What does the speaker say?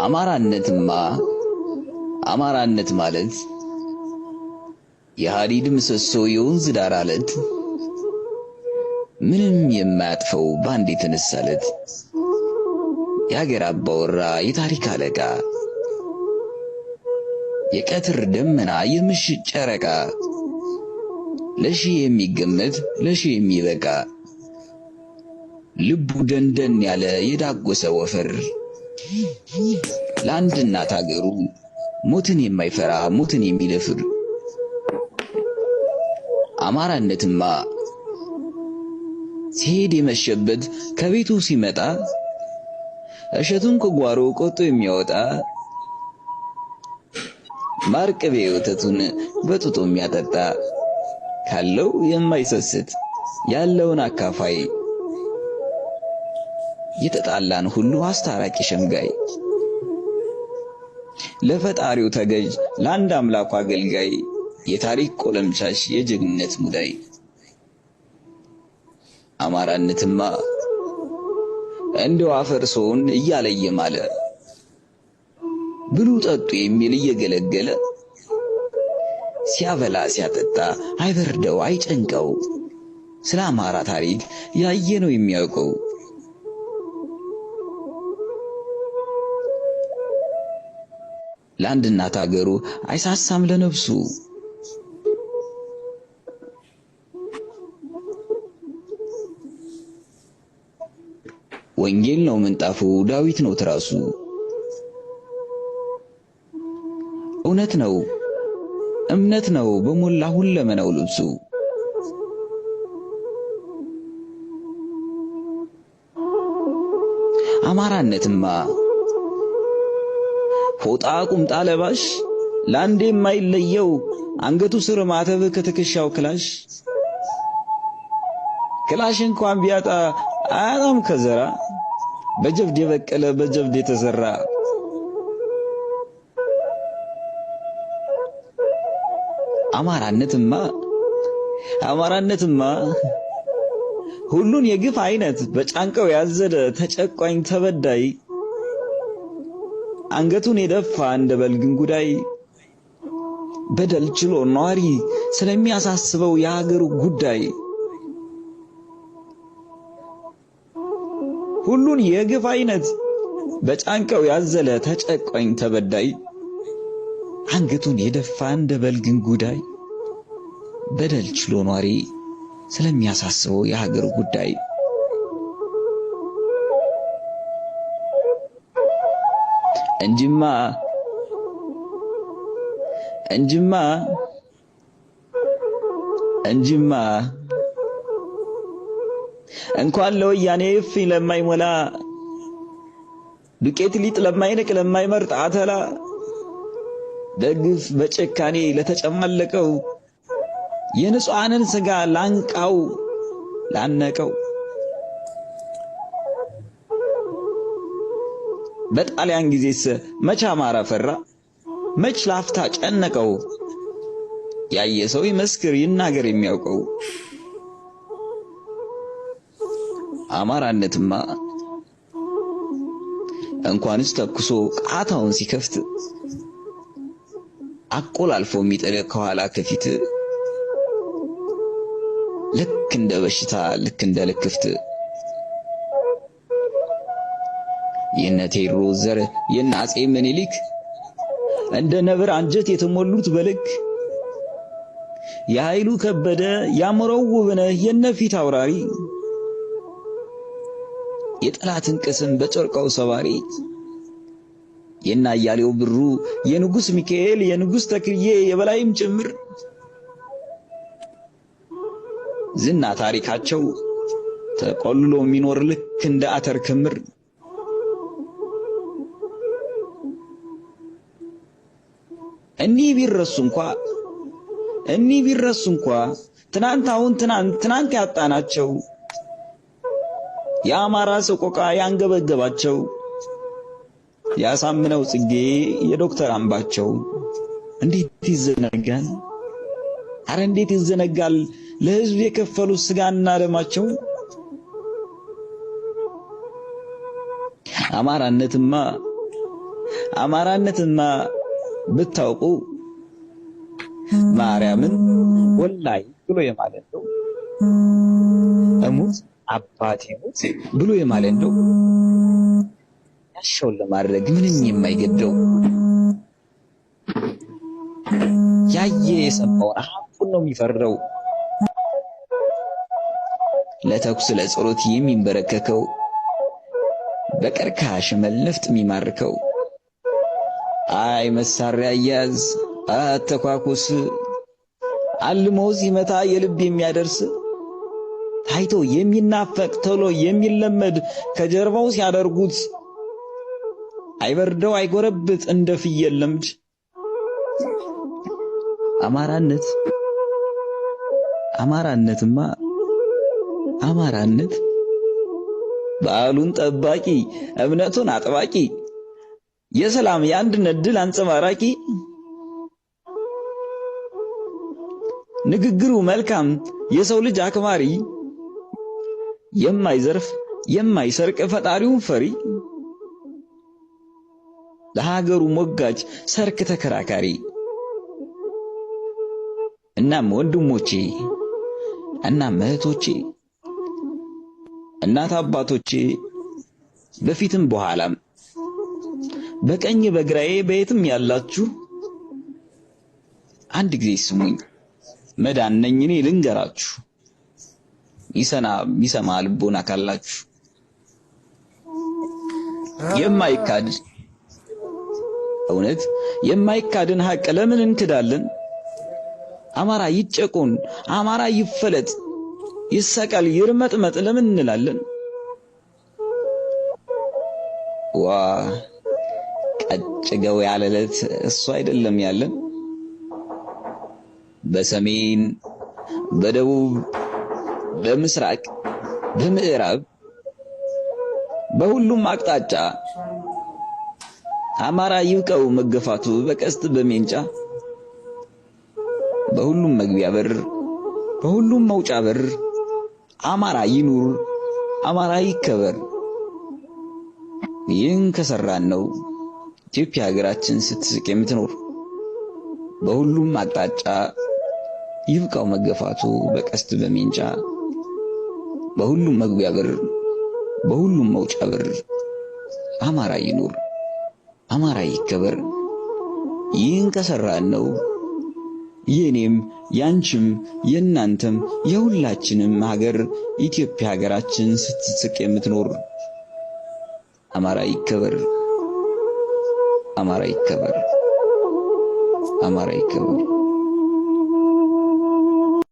አማራነትማ አማራነት ማለት የሐዲድ ምሰሶ የወንዝ ዳር አለት ምንም የማያጥፈው ባንድ የተነሳለት የሀገር አባወራ የታሪክ አለቃ የቀትር ደመና የምሽት ጨረቃ ለሺህ የሚገመት ለሺህ የሚበቃ ልቡ ደንደን ያለ የዳጎሰ ወፈር ለአንድ እናት አገሩ ሞትን የማይፈራ ሞትን የሚደፍር አማራነትማ ሲሄድ የመሸበት ከቤቱ ሲመጣ እሸቱን ከጓሮ ቆርጦ የሚያወጣ ማር ቅቤ ወተቱን በጡጦ የሚያጠጣ ካለው የማይሰስት ያለውን አካፋይ የተጣላን ሁሉ አስታራቂ ሸምጋይ ለፈጣሪው ተገዥ ለአንድ አምላኩ አገልጋይ የታሪክ ቆለምቻሽ የጀግንነት ሙዳይ አማራነትማ እንደው አፈር ሰውን እያለየ ማለ ብሉ ጠጡ የሚል እየገለገለ ሲያበላ ሲያጠጣ አይበርደው አይጨንቀው ስለ አማራ ታሪክ ያየ ነው የሚያውቀው። ለአንድ እናት አገሩ አይሳሳም ለነፍሱ ወንጌል ነው ምንጣፉ ዳዊት ነው ትራሱ እውነት ነው እምነት ነው በሞላ ሁለመናው ልብሱ አማራነትማ ፎጣ ቁምጣ ለባሽ ለአንዴ የማይለየው አንገቱ ስር ማተብ ከትከሻው ክላሽ ክላሽ እንኳን ቢያጣ አያጣም ከዘራ በጀብድ የበቀለ በጀብድ የተዘራ አማራነትማ አማራነትማ ሁሉን የግፍ አይነት በጫንቀው ያዘለ ተጨቋኝ ተበዳይ አንገቱን የደፋ እንደ በልግን ጉዳይ በደል ችሎ ኗሪ ስለሚያሳስበው የሀገሩ ጉዳይ ሁሉን የግፍ አይነት በጫንቀው ያዘለ ተጨቋኝ ተበዳይ አንገቱን የደፋ እንደ በልግን ጉዳይ በደል ችሎ ኗሪ ስለሚያሳስበው የሀገሩ ጉዳይ እንጂማ እንጂማ እንጂማ እንኳን ለወያኔ እፍኝ ለማይሞላ ዱቄት ሊጥ ለማይንቅ ለማይመርጥ አተላ በግፍ በጭካኔ ለተጨማለቀው የንጹሃንን ስጋ ላንቃው ላነቀው በጣሊያን ጊዜስ መች አማራ ፈራ መች ላፍታ ጨነቀው ያየ ሰው ይመስክር ይናገር የሚያውቀው አማራነትማ እንኳንስ ተኩሶ ቃታውን ሲከፍት አቆላልፎ የሚጥል ከኋላ ከፊት ልክ እንደ በሽታ ልክ እንደ ልክፍት የነ ቴዎድሮስ ዘር የነ አፄ ምኒልክ እንደ ነብር አንጀት የተሞሉት በልክ የኃይሉ ከበደ ያምረው ውብነህ የነፊት አውራሪ የጠላትን ቅስም በጨርቃው ሰባሪ የና አያሌው ብሩ የንጉስ ሚካኤል የንጉስ ተክልዬ የበላይም ጭምር ዝና ታሪካቸው ተቆልሎ የሚኖር ልክ እንደ አተር ክምር እኒ ቢረሱ እንኳ እኒ ቢረሱ እንኳ ትናንት አሁን ትናንት ትናንት ያጣናቸው የአማራ ሰቆቃ ያንገበገባቸው ያሳምነው ጽጌ የዶክተር አምባቸው እንዴት ይዘነጋል? አረ እንዴት ይዘነጋል? ለህዝብ የከፈሉ ስጋና ደማቸው። አማራነትማ አማራነትማ ብታውቁ ማርያምን ወላይ ብሎ የማለ እንደው፣ እሙት አባቴ ሙት ብሎ የማለ እንደው፣ ያሻውን ለማድረግ ምንም የማይገደው፣ ያየ የሰማውን ሐቁን ነው የሚፈርደው። ለተኩስ ለጸሎት የሚንበረከከው፣ በቀርከሃ ሽመል ነፍጥ የሚማርከው፣ አይ መሳሪያ አያያዝ አተኳኩስ አልሞ ሲመታ የልብ የሚያደርስ፣ ታይቶ የሚናፈቅ ቶሎ የሚለመድ፣ ከጀርባው ሲያደርጉት አይበርደው አይጎረብጥ እንደ ፍየል ለምድ። አማራነት አማራነትማ አማራነት በዓሉን ጠባቂ እምነቱን አጥባቂ የሰላም የአንድነት ድል አንጸባራቂ፣ ንግግሩ መልካም የሰው ልጅ አክባሪ፣ የማይዘርፍ የማይሰርቅ ፈጣሪውን ፈሪ፣ ለሀገሩ ሞጋች ሰርክ ተከራካሪ። እናም ወንድሞቼ፣ እናም እህቶቼ፣ እናት አባቶቼ፣ በፊትም በኋላም በቀኝ በግራዬ በየትም ያላችሁ አንድ ጊዜ ስሙኝ፣ መዳን ነኝ እኔ ልንገራችሁ፣ ይሰና ሚሰማ ልቦና ካላችሁ። የማይካድ እውነት የማይካድን ሀቅ ለምን እንክዳለን? አማራ ይጨቆን፣ አማራ ይፈለጥ፣ ይሰቀል፣ ይርመጥመጥ ለምን እንላለን? ዋ ቀጭገው ያለለት እሱ አይደለም ያለን። በሰሜን፣ በደቡብ፣ በምስራቅ፣ በምዕራብ፣ በሁሉም አቅጣጫ አማራ ይብቀው መገፋቱ በቀስት በሜንጫ። በሁሉም መግቢያ በር፣ በሁሉም መውጫ በር አማራ ይኑር፣ አማራ ይከበር። ይህን ከሰራን ነው ኢትዮጵያ ሀገራችን ስትስቅ የምትኖር። በሁሉም አቅጣጫ ይብቃው መገፋቱ በቀስት በሜንጫ። በሁሉም መግቢያ በር፣ በሁሉም መውጫ በር አማራ ይኑር፣ አማራ ይከበር። ይህን ከሰራን ነው የኔም ያንቺም የእናንተም የሁላችንም ሀገር ኢትዮጵያ ሀገራችን ስትስቅ የምትኖር። አማራ ይከበር፣ አማራ ይከበር፣ አማራ ይከበር።